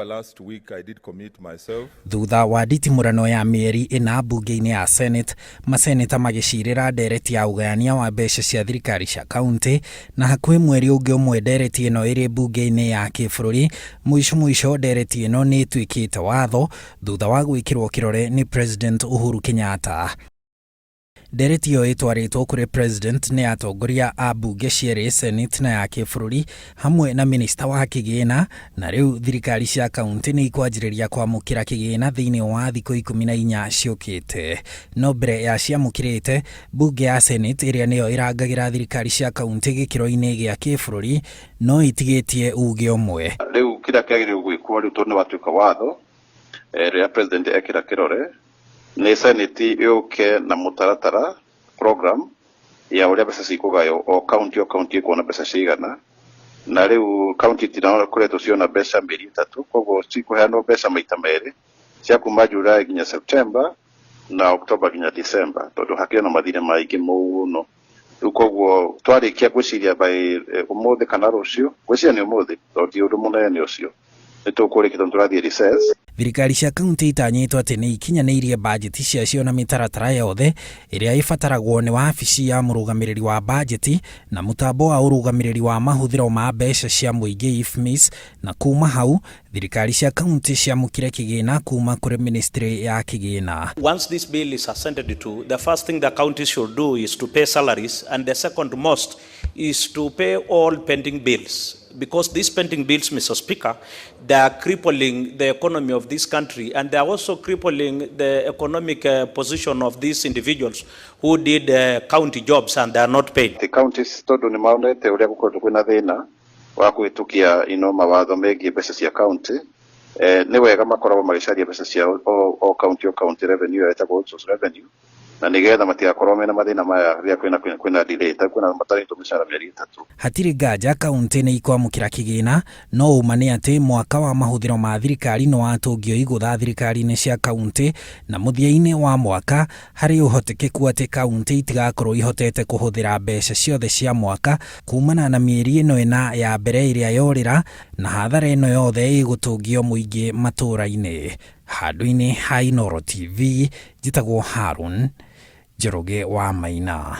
Last week I did commit myself. Thutha wa nditimũrano ya mĩeri ĩna mbunge-inĩ ya Senate, maseneta magĩcirĩra ndereti ya ũgayania wa mbeca cia thirikari cia kauntĩ, na hakuhĩ mweri ũngĩ ũmwe ndereti ĩno ĩrĩ mbunge-inĩ ya kĩbũrũri, mũico mũico ndereti ĩno nĩ ĩtuĩkĩte watho thutha wa gwĩkĩrwo kĩrore nĩ President Uhuru Kenyatta. Ndereti ĩyo ĩtwarĩtwo kũrĩ President nĩ atongoria a mbunge cierĩ, Senate na ya kĩbũrũri, hamwe na minista wa kĩgĩna, na rĩu thirikari cia kauntĩ nĩ ikwanjĩrĩria kwamũkĩra kĩgĩna thĩinĩ wa thikũ 14 ciũkĩte. No mbere ya ciamũkĩrĩte, mbunge ya Senate ĩrĩa nĩyo ĩrangagĩra thirikari cia kauntĩ gĩkĩro-inĩ gĩa kĩbũrũri no ĩtigĩtie uge ũmwe. Rĩu kĩrĩa kĩagĩrĩirwo gwĩkwo rĩu tondũ nĩ watuĩka watho, rĩrĩa President ekĩra kĩrore, nĩ Senate yũke na mũtaratara, program, ya ũrĩa mbeca cikũgaywo, o county o county ĩkuona mbeca cigana. Na rĩu county itinakoretwo ciona mbeca mĩeri 3, koguo cikũheanwo mbeca maita merĩ, cia kuma July nginya September na October nginya December, tondũ hakĩrĩ na mathirĩ maingĩ mũno. Rĩu koguo twarĩkia ngwĩciria by ũmũthĩ kana rũciũ, ngwĩciria nĩ ũmũthĩ tondũ ti ũndũ mũnene ũcio, nĩ tũkũrĩkia tondũ tũrathiĩ recess. Thirikari cia kauntĩ itanyĩtwo atĩ nĩ ikinyanĩirie bajeti ciacio na mĩtaratara yothe ĩrĩa ĩbataragwo nĩ wabici ya mũrũgamĩrĩri wa bajeti na mũtambo wa ũrũgamĩrĩri wa mahũthĩro ma mbeca cia mũingĩ IFMIS, na kuma hau thirikari cia kauntĩ ciamũkĩre kĩgĩna kuma kũrĩ ministry ya kĩgĩna. Once this bill is assented to, the first thing the counties should do is to pay salaries, and the second most is to pay all pending bills. Because these pending bills, Mr. Speaker, they are crippling the economy of this country, and they are also crippling the economic position of these individuals who did county jobs and they are not paid. The counties tondũ nĩ monete ũrĩa gũkoretwo kwĩna thĩna wa kũhĩtũkia ino mawatho megiĩ mbeca cia county, nĩ wega makoragwo magĩcaria mbeca ciao o county o county revenue ĩyo ĩtagwo source revenue, na nĩgetha matigakorwo mena mathĩna maya rĩrĩa kwĩna delay, ta kwĩna matarĩtwo mĩcara mĩeri 3. Hatirĩ nganja kauntĩ nĩ ikwamũkĩra kĩgĩna, no ũma nĩ atĩ mwaka wa mahũthĩro ma thirikari nĩ watũngio igũtha thirikari-inĩ cia kauntĩ, na mũthia-inĩ wa mwaka harĩ ũhotekeku atĩ kauntĩ itigakorwo ihotete kũhũthĩra mbeca ciothe cia mwaka kumana na mĩeri ĩno 4 ya mbere ĩrĩa yorĩra, na hathara ĩno yothe ĩgũtũngio mũingĩ matũũra-inĩ. Handũ-inĩ ha Inooro TV, njĩtagwo Harun Njoroge wa Maina.